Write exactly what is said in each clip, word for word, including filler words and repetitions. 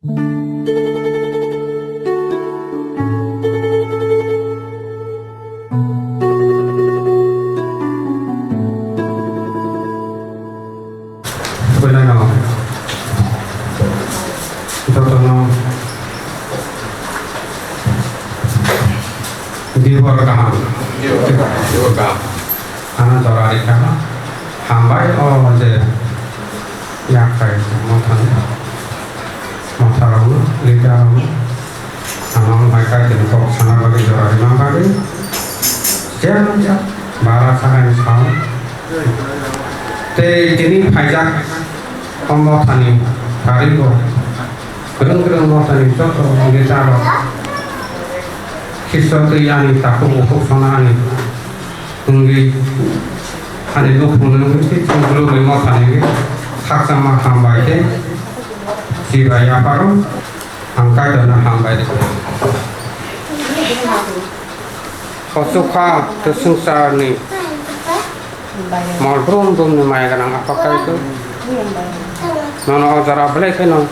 Belai no jotono dibor kaham. Dibor kaham. Ano jora rikha. Hambai o je yakhai mothani. Motharokno, leaderrokno, ano hai Kaitorni kok sana bagwi jora rwna bagwi, jemon jak bara sakani sao. Tei tini phaijak o mothani tarigo kwrwng kwrwng mothani joto leaderrok Khristo twi ani takhuk bukhuk sona ani wngwi ani nukhungni wngwi tei chwng bwrwkni mothani wngwi khakchangma hambai tei chibai yapharo ang Kaitorno hambai rw. Kochukha kwswngsarni mol brum brumni maya gwnang Apha Kaitor, nono o jora belai kheno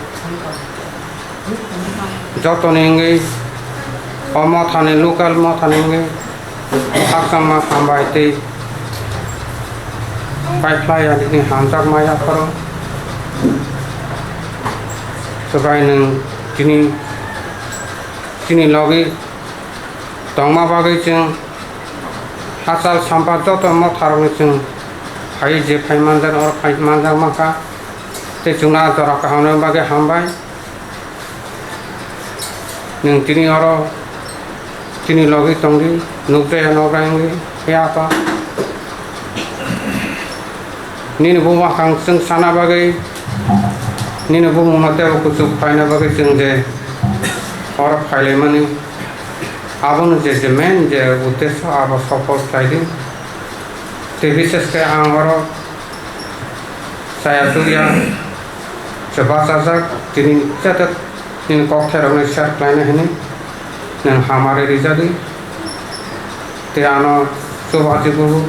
jotoni wngwi o mothani, local mothani wngwi khakchangma hambai tei paiphlai ani hamjakma yapharo swbai nwng tini, tini logi tongma bagwi chwng hachal sampa joto motharokno chwng phaiwi je phai manjak, oro phai manjak mankha. Tei chwngno ah jora kahamni bagwi hambai. Nwng tini oro chini logi tongdi, nukjaya nokrai wngwi, he Apha. Nini bumung bwkhang chwng sana bagwi, nini bumungno teibo kuchuk khlaina bagwi chwng je oro phailaimani, abono je, je main je uddesho abo sofol khlaidi. Tei bishesh khe ang oro chaya chukya se bachajak, tini jata nini kokthairokno share khlaina hwnwi nwng hamari rijadi. Tei ano chubachu kubu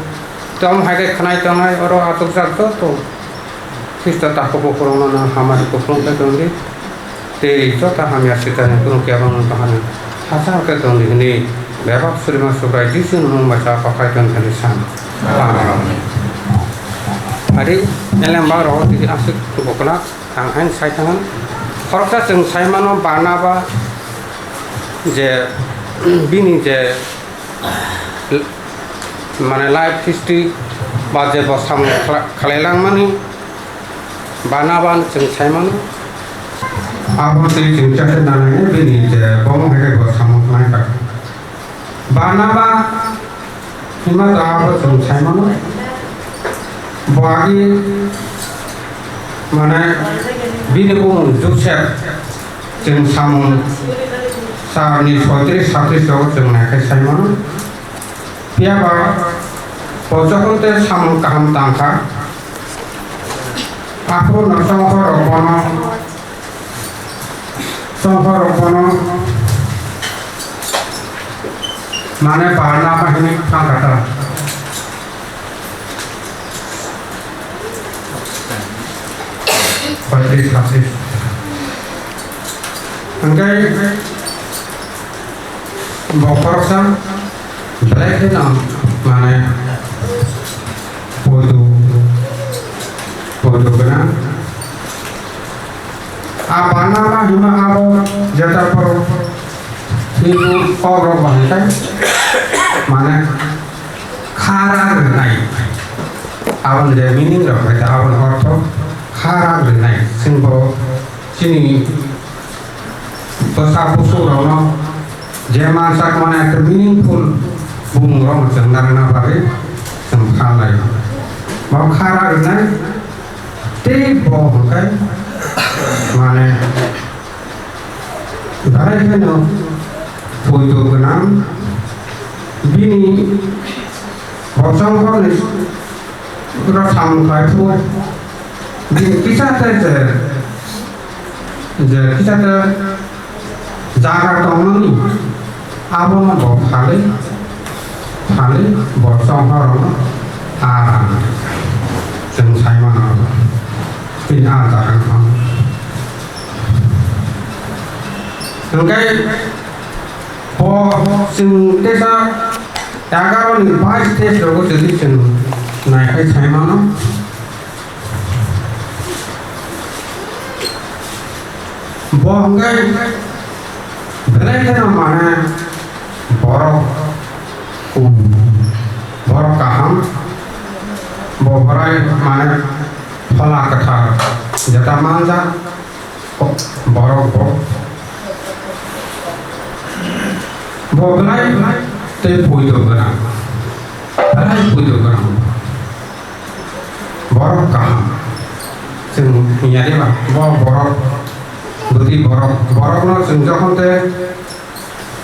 tei omo hai khe khwnai tongnai oro achukjak joto Khristo takhuk bukhurokno nwng hamari kupulung khe tongdi. Tei joto hamya sitani kunu kebo nwng tongmani hachal khe tongdi hwnwi bebak surima Subrai Jisuni mung bai sa kokhai tong thani san. Amen. Ari elem ba rogo tini aswk tubu kwlak ang haino sai thangkha. Khoroksa chwng sai mano Barnaba je bini je mane life history ba je bo samung khlai langmani Barnaba no chwng sai mano. Abo tei chwng chakhe nanai bini je bomo hai khe bo samung khlai kha. Barnaba hima to abo chwng sai mano. Bo agi mane bini bumung Joseph chwng samung sarni soitris satris rogo chwng nai khe sai mano. Phiya ba bo jokhon tei samung kaham tang kha, aphuru no chonghor rok bono, chonghor rok bono mane Barnaba hinwi thang kha ta. Paitris, paitris. Hingke bo khoroksa belai kheno mane poito, poito gwnang. A Barnaba hima abo jeta phoro himwi kokrok bahai khe mane khara rwnai. Aboni je meaning rok hai ta, aboni ortho khara rwnai. Chwng bo chini bwsa busukrokno je mansak mano ekta meaningful bumungrokno chwng narwkna bagwi chwng kha lai. Bo khara rwnai tei bo hwnkhe mane belai kheno poito gwnang. Bini bosongkhorni oro samung khlai phuru bini kisa tei je, je kisa tei jaga tongmani abono bo phalwi, phalwi bo chonghorno aram chwng sai mano bini a jaga tong. Hwnkhe bo chwng teisa egaroh ni bais test rogo chwngwi chwng naikhai saimano. Bo hwnkhe belai kheno mane borok, borok kaham, bo borai mane phola kwthar jeta manjak. Borok bo, bo belai tei poito gwnang, belai poito gwnang. Borok kaham, chwng hinya de ba, bo borok, bwtwi borok, borokno chwng jokhon tei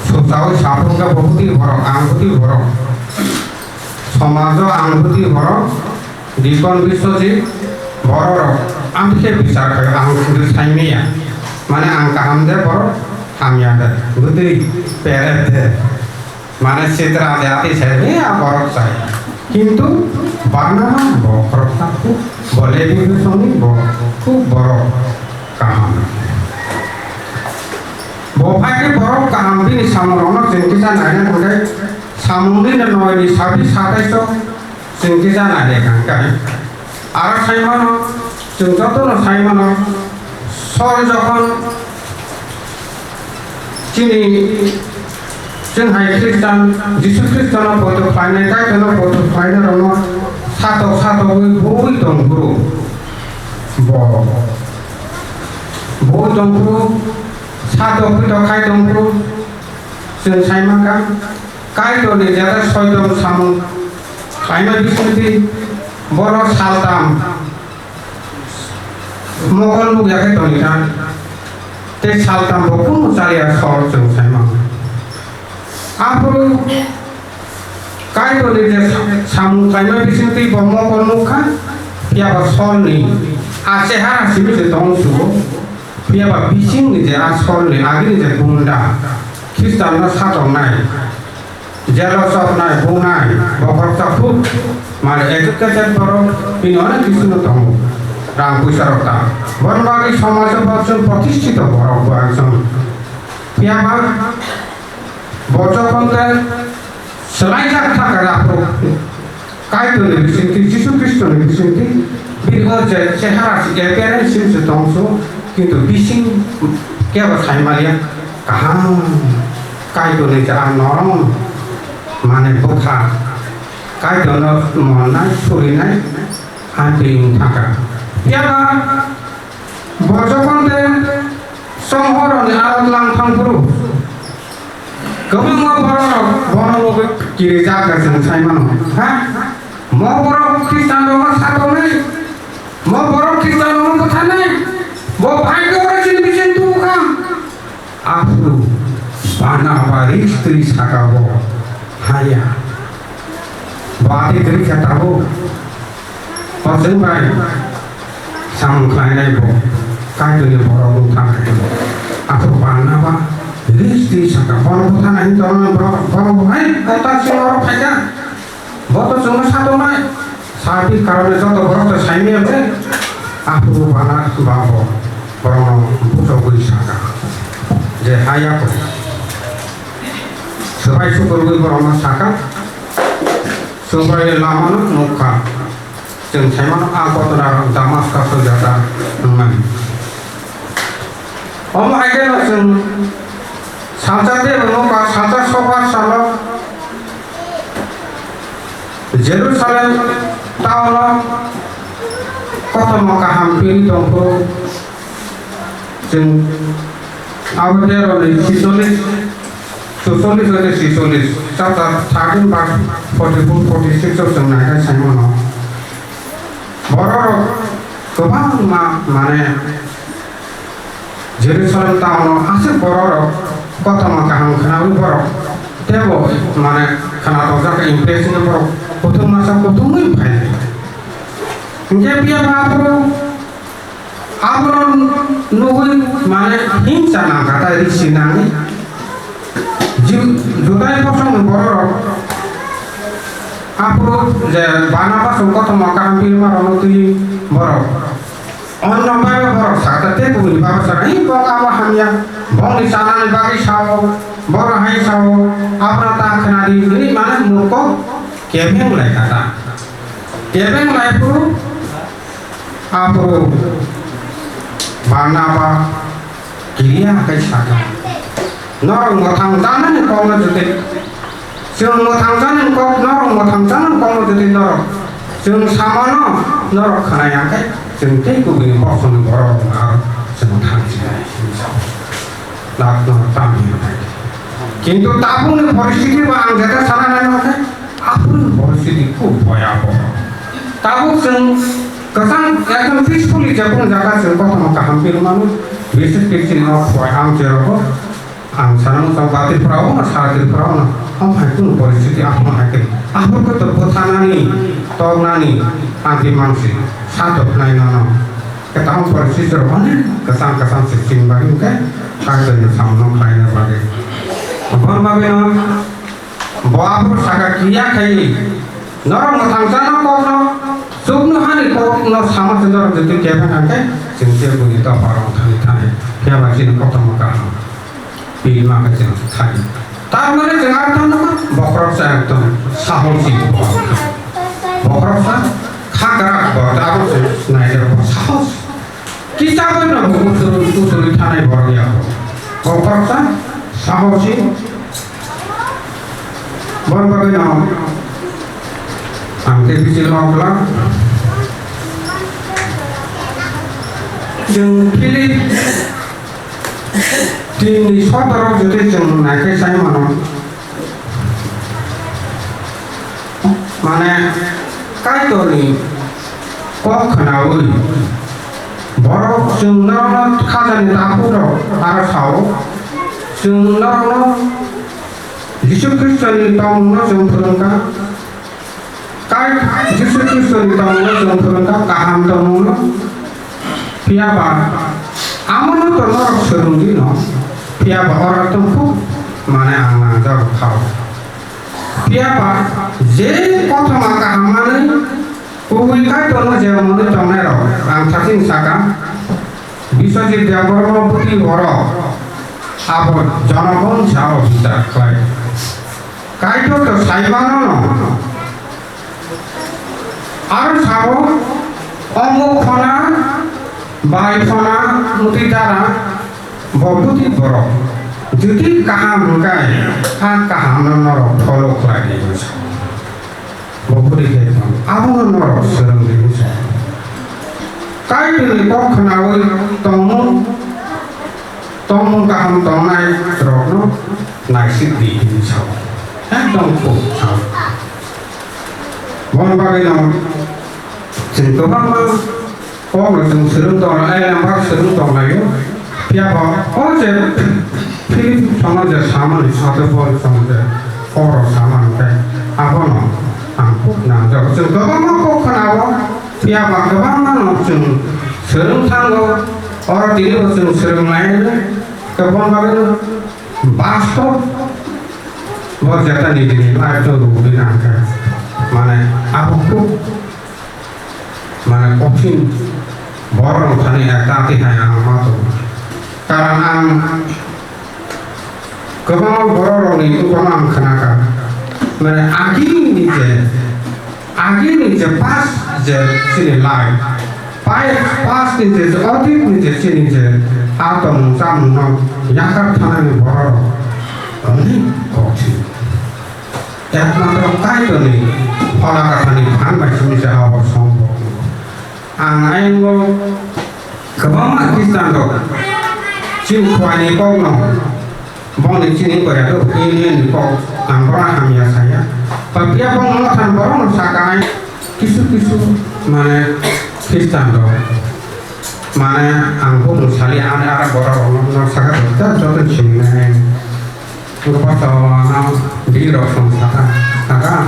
Sutao saphung khe bo bwtwi borok, ang bwtwi borok. Somajo ang bwtwi borok, Dikon Biswajit borok rok ang khe bichar khai, ang suri sai maya. Mane ang kaham de borok, hamya de, bwtwi pere de. Mane sitra de ati sai, he a borok sai. Kintu bana bo borok ta khu, bo lebi soni bo khu borok kaham. Bo phai khe borok kaham bini samung rokno chwng kisa naina hwnkhe samung ni no noi ni sabi satai so chwng kisa naina hwnkhe. Aro sai mano, chwng joto no sai mano, Sol jokhon chini chwng hai Khristan, Jisu Khristono poito khlainai, Kaitorno poito khlainai rokno satok satokwi bui tong phuru bo bui tong phuru, satok pito khai tong phuru, chwng sai mankha, Kaitorni jeta soitom samung khlaima bisingtwi bono saltam mokol nukya khe tongkha, tei saltam bo kunu chaliya Sol chwng sai mankha. Aphuru Kaitorni je samung khlaima bisingtwi bo mokol nukha, phiya ba Solni a chehara simi se tong sugo, phiya ba bisingni je a Solni agini je gunda, Khristanno satoknai, jelo chopnai, bunai, bokhorok chakhuk, mane educated borok, bini onek kisu no tongo, rang puisa rok ta. Boni bagwi somajo bo chwng protishthito borok bo ekjon. Phiya ba bo jokhon tei swlaijak thangkha aphuru Kaitorni bisingtwi, Jisu Khristoni bisingtwi, bini o je chehara se appearance sim se tong su, kintu bising kebo sai maliya kaham Kaitorni je a norom mane bwkha Kaitorno monnai, surinai, amtwi wng thangkha. Phiya ba Bo jokhon de songhoroni aro lang thang phuru, kwbangma bororok bono logi kirijak da chwng sai mano, ha? Mo borok Khristanrokno satoknai, mo borok Khristanrokno butharnai, bo phai khe oro chini bising tubu kha. Aphuru bana ba ris twi saka bo, haya, bo ati twi khe tabuk. O chwng bai samung khlainai bo, Kaitorni borok wng thang khe. Aphuru Barnaba ris twi saka, "Borok bwthana hin tongmani borok, borok bo hai kota chini oro phaikha. Bo to chwngno satoknai. Sabini karone joto borok to saimaya ble." Aphuru Barnaba bo borokno bujogwi saka je, "Haya kho." Swbai sukurwi borokno saka, swbai lamano nukha. Chwng sai mano, a ghotona Damaska sojata wngmani. Omo hai khe no chwng salsa tei bo nukha, salsa sobar salo Jerusalem town o kothoma kaham pili tongphuru. Chwng abo tero ni chisollis, chusollis hoite chisollis, chapter thirteen verse forty-four, forty-six o chwng nai khe sai mano. Bororok kwbangma, mane, Jerusalem town o aswk bororok kothoma kaham khnaui borok teibo, mane, khna tongjak, impress wngwi borok kuthum masa kuthumwi phainai. Hinkhe phiya ba aphuru abono nugwi, mane, himsa nangkha, tai risi nangwi. Ju-, Judai bosongni bororok aphuru je Barnabas kothoma kaham pilma rokno twi borok Onno bai borok sakha tei kubuni bai sakha, "Hi, bo abo hamya, bongni chanani bagwi sao, bono hai sao, abono ta khwnadi," hwnwi mane murko kebeng lai kha ta. Kebeng lai phuru aphuru Barnaba kiriya khe sakha, "Norok mwthang janani kokno jotoi, chwng mwthang janani kok, norok mwthang janani kokno jotoi norok, chwng samano norok khwnaya khe chwng tei kubuni bosongni borok rok chwng thangsinai." Lakno tamni hinwi. Kintu tabukni poristiti ba ang jeta sana nai mankhe, aphuruni poristiti khub bhoyaboho. Tabuk chwng kwchang ekdom peacefully jekunu jaga chwng kothoma kaham pil mano, bises pil chini o phai ang jerogo, ang sana muchung ba Tripura o na sara Tripura o na, ham hai kunu poristiti aphuru hai khe. Aphuru khe to bwthanani, toknani, anti mangsi, satok nai nono. Kwtal porsi rok mane kwchang kwchang se chini bagwi hwnkhe Kaitorni samungno khlaina bagwi. Aboni bagwino bo aphuru sakha kiya khai, "Norok mwthang jana kokno, chuknohani kokno sama se norok jotoi kebeng hwnkhe chwng tei buini dopha rok thani thani phiya ba chini koktwma kaham." Pilma khe chwng thani. Tar mane chwng ar tamo bokhoroksa ekdom sahosi. Bokhoroksa khakrak bo abo chwng naijak bo sahos. Kisa bo no bo usuri usuri thanai borok ya bo. Bokhoroksa sahosi. Bon bagwi no ang khe bisi lok lak. Chwng Philip Tinni sotorok jotoi chwng naikhe sai mano. Mane, Kaitorni kok khnaui borok chwng norokno khajani takhuk rok aro sao, chwng norokno Jisu Khristoni tongmungno chwng phwrwngkha. Kai Jisu Khristoni tongmungno chwng phwrwngkha kaham tongmungno. Phiya ba amono to norok swrwngdi no. Phiya ba oro tong khuk mane ang nangjago khao. Phiya ba je kothoma kaham manwi kubui Kaitorno je mwnwi tongnai rok ang thaching saka Biswajit Debbarma bwtwi oro abo jonogon sao bichar khlai. Kaitor to sai mano no. Aro sabo, omo khona, bai khona, muti dara, bo buti borok. Jodi kaham hwnkhe, a kaham no norok follow khlai di hwnwi sa. Bo buti khe tong, abo no norok swrwng di hwnwi sa. Kaitorni kok khnaui tongmung, tongmung kaham tongnai rokno naisik di hwnwi sa. Ekdom kok sa. Boni bagwino chwng kwbangma kokno chwng swrwng tongla, ai lambar swrwng tonglaio. Phiya ba o je Philip thangma je samani sade bol thang je oro samani khe abono ang kok nangjago. Chwng kwbangma kok khwnao, phiya ba kwbangmano chwng swrwng thango, oro tini bo chwng swrwng laio. Khe boni bagwino bastob bo jeta nijini life no rwgwi nangkha. Mane abo khub mane kothin borok rok thani ekta ati hai ang ma tongo. Karon ang kwbangma borok rokni wngkha ang khna kha. Mane agini je, agini je past je chini life, pai past ni je, otit ni je chini je a tongmung chamung no yakar thanani borok rok onek kothin. Ekmatro Kaitorni phola kathani phan bai simi se abo sombok. Ang ayang o kwbangma Khristan rok chini Khwai ni kok no, bongni chini goya do union ni kok ang bora hamya saya. Papiya bong no than borok no saka ai kisu kisu mane Khristan rok. Mane ang bo mung sali ani ara borok rok no saka joto joto chini nai. Ang pastor no bini rok song saka, kaka,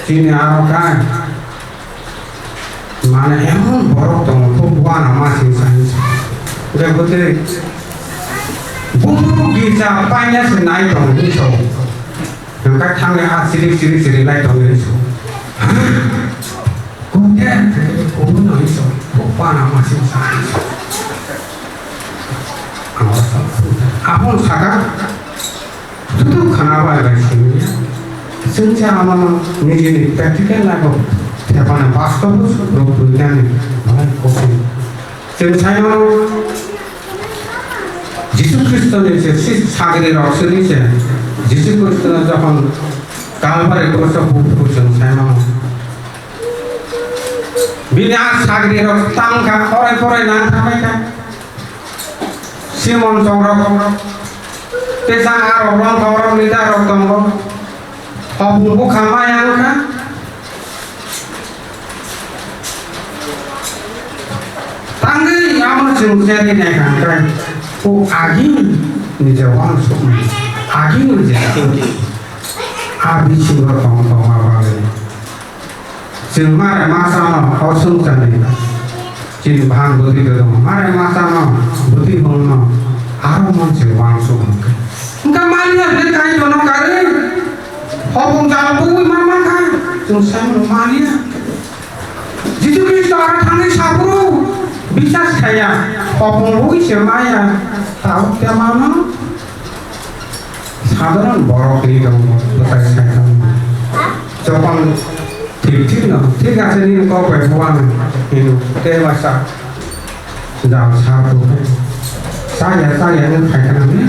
chini aro kai. Mane emon borok tongo, kok buana ma sing sani. Hwnkhe bwtwi bumung gisa paina se nai tongo hinwi sao. Hwnkhe thangwi a sirik sirik sirik nai tongo hinwi sao. Kok de, kok no hinwi sao. Kok Bana masi sa. Ang oro sa. Abong saka. Tutu khana bai bai sini. Chwng se amano nijini practical life o thepana bastobo rok buinani. Malai kopi. Chwng saimano Jisu Khristo ni je si sagri rok sini se Jisu Khristo no jokhon Kalvari kroso buphu chwng saimano. Bini a sagri rok tangkha, khorai khorai nang thapai kha. Simon chongrok, tesa arok rong khorok ni darok tongo. Hopung bukha maya wngkha. Tangwi amo chwng cherwi naikha hwnkhe, o agini je uansukmung, agini je thinking, a bisingo tong tongma bagwi. Chwng mare ma chano, o swngcharni chini bhang bwtwi kwrwngno mare ma chano, bwtwi bongno aro monse uansuk hwnkhe. Hwnkhe maliya hwnkhe Kaitorno karwi, hopung jala bugwi ma mankha, chwng saimano maliya. Jisu Khristo aro thangwi saphuru bisas khaiya, hopung bugwi se maya, tabuk khe mano. Sadharon borok ni tongo, bwtai sai tongo. Jokhon thik thik no, thik ase nini kok bai buang hino, tei waisa jal sa tu. Chaya, chaya no khai kana ni.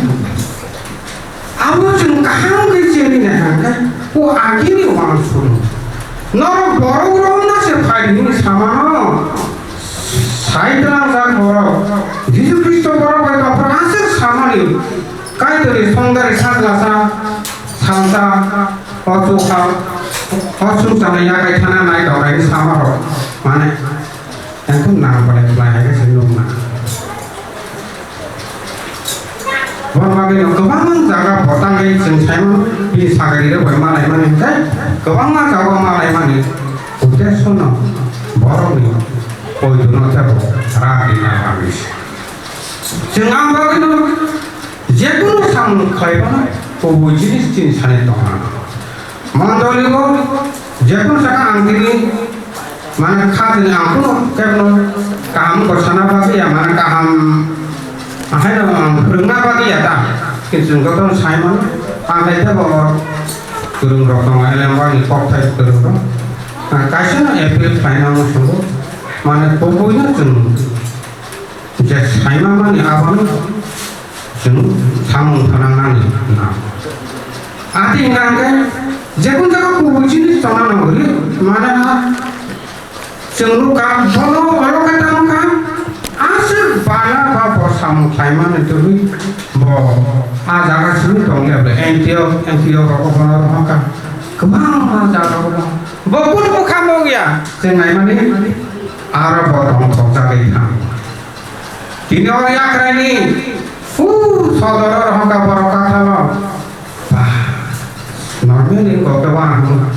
Abo chwng kaham khe chini na hangka, o agini uansukmung. Norok borok rok no se phai hini samano. Sai twlang jak borok. Jisu Khristo borok bai baphra aswk samani. Kaitorni songdari sajlasa, salsa, o chukha, o chukchangni yakai thana nai tongnaini samarok. Mane, ekdom nang bai khlai hai khe se nukna. Bon bagwi no kwbang jaga bo tangwi chwng saimano, bini sagri rok bai malaimani hwnkhe, kwbangma jaga malaimani uddesyo no borokni poito no tebo rak rina bagwi se. Chwng ang bagwi no jekunu samung khlai phano kubui jinis chini sani tongna. Mondoli o jekunu saka ang tini mane kha tini ang kuno kebno kaham ko sana bagwi ya mane kaham ahaino ang phwrwngna bagwi ya ta. Kintu joto sai mano ang hai tebo kwrwng rok tongo elembani kokthai kwrwng rok. Ang kaisa no appeal khlaina muchungo mane kubui no chwng je saima mani abono chwng samung thanangnani na. Ati hwnkha hwnkhe jekun jaga kubui jinis tongna nangori mane chwng nukha bono olo khe tamo kha aswk bana ba bo samung khlaimani twi bo a jaga simi tongya ble N T O, N T O rok bono rohorkha kwbangma jaga o bo kunu bwkha mungya chwng naimani aro bo tongthok jagwi thang. Tini o yakraini, hu, sodoro rohorkha borok kathalo. Ba, normally kok khe wahang,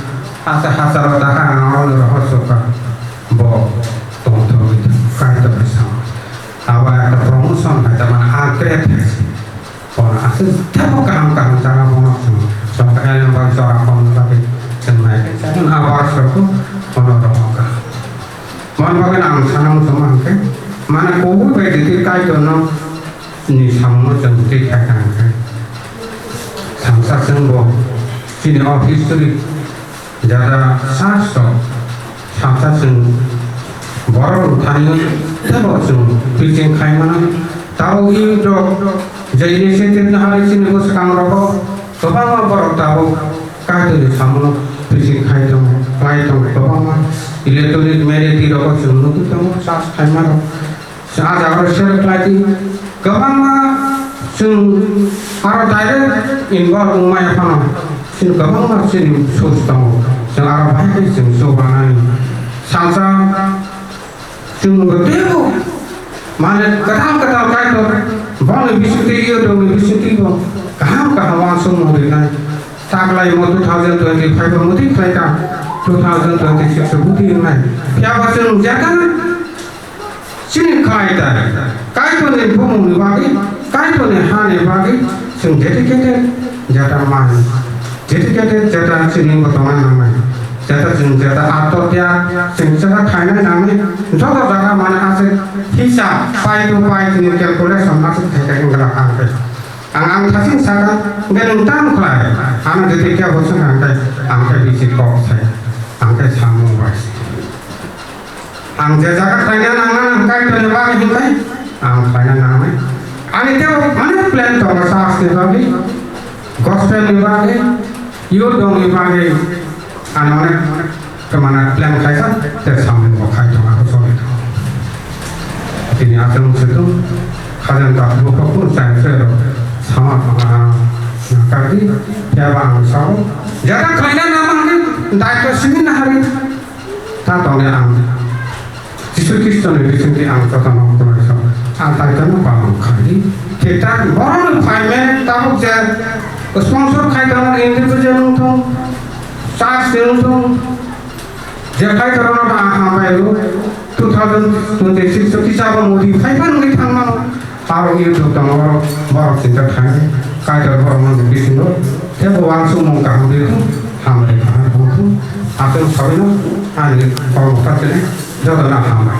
hasa, hasaro dakha ang oro rohor sukha. Bo, tong tong, kai to bisa. Abo ekta promotion hai, tamani upgrade hai. Kono aswk teibo kaham kaham jaga bono chwng, chwng khe elembari jora kono bagwi chwng nai khe chwng abar soko kono rohor kha. Mon bagwi ang sana muchung mankhe, mane kubui bai diti Kaitorno ni samungno chwng twi khai kha hwnkhe. Samsa chwngbo chini o history Jata church rok samsa chwng borok rok thani teibo chwng preaching khai mano. Tabuk youth rok je initiative no hai chini bwswkang rogo kwbangma borok tabuk Kaitorni samungo preaching khai tongo, khlai tongo kwbangma electronic media twi rogo chwng nugwi tongo church khaima rok. Chwng ah jagao share khlai di. Kwbangma chwng aro direct involve wngmaya phano chini kwbangma chini source tongo. Chwng aro bahai khe chwng chubanani. Salsa chwng bo teibo mane kwtal kwtal Kaitor boni bisingtwi, YouTube ni bisingtwi bo kaham kaham uansukmung rinai. Taklaimo two thousand twenty-five o muti khlaikha, two thousand twenty-six o muti wngnai. Phiyaba chwng jeta chini khlai ta, Kaitorni bumungni bagwi, Kaitorni hani bagwi chwng dedicated jeta man. Dedicated jeta chini bo tongna nangnai. Jeta chwng jeta atotya chwng jeta khaina nangni joto jaga mane aswk hisa pai to pai chwng calculation aswk khai khai wngkha ang khe. Ang ang thasing saka hwnkhe nwng tamo khlai ano jete khe bosong ang khe ang khe bisi kok sai ang khe samung bai. Ang je jaga khlaina nangna nang kaitorni bagwi hinkhai ang khlaina nangnai. Ani tebo onek plan tongo church ni bagwi, gospel ni bagwi, youth dong ni bagwi. Ani onek kemana plan khaisa te samung bo khai tongo, ako choli tongo. Tini aswk wngsi tongo, khajang ta bo kok kun chai se ro sama tongo, ah, nakar di, tebo ang sao. Jaga khlaina nangma hwnwi daitwa simi nahari. Ta tongni ang Jisu Khristoni bisingtwi ang jotono khulai sao. Ang taitano palong khai di. Thik thak borokno phaimani tabuk je sponsor khai tongmani individual wng thung, church ni wng thung, je khai tongmani ang hambai rw two thousand twenty-six o kisa bo modi phai phano wngwi thangmano. Aro YouTube tongo borok, borok chinta khainai, Kaitor borok mangni bisingo, tebo uansukmung kaham rw thung, hambai kaham rw thung, aswk saui no ani kok mwthang tini jotono hambai.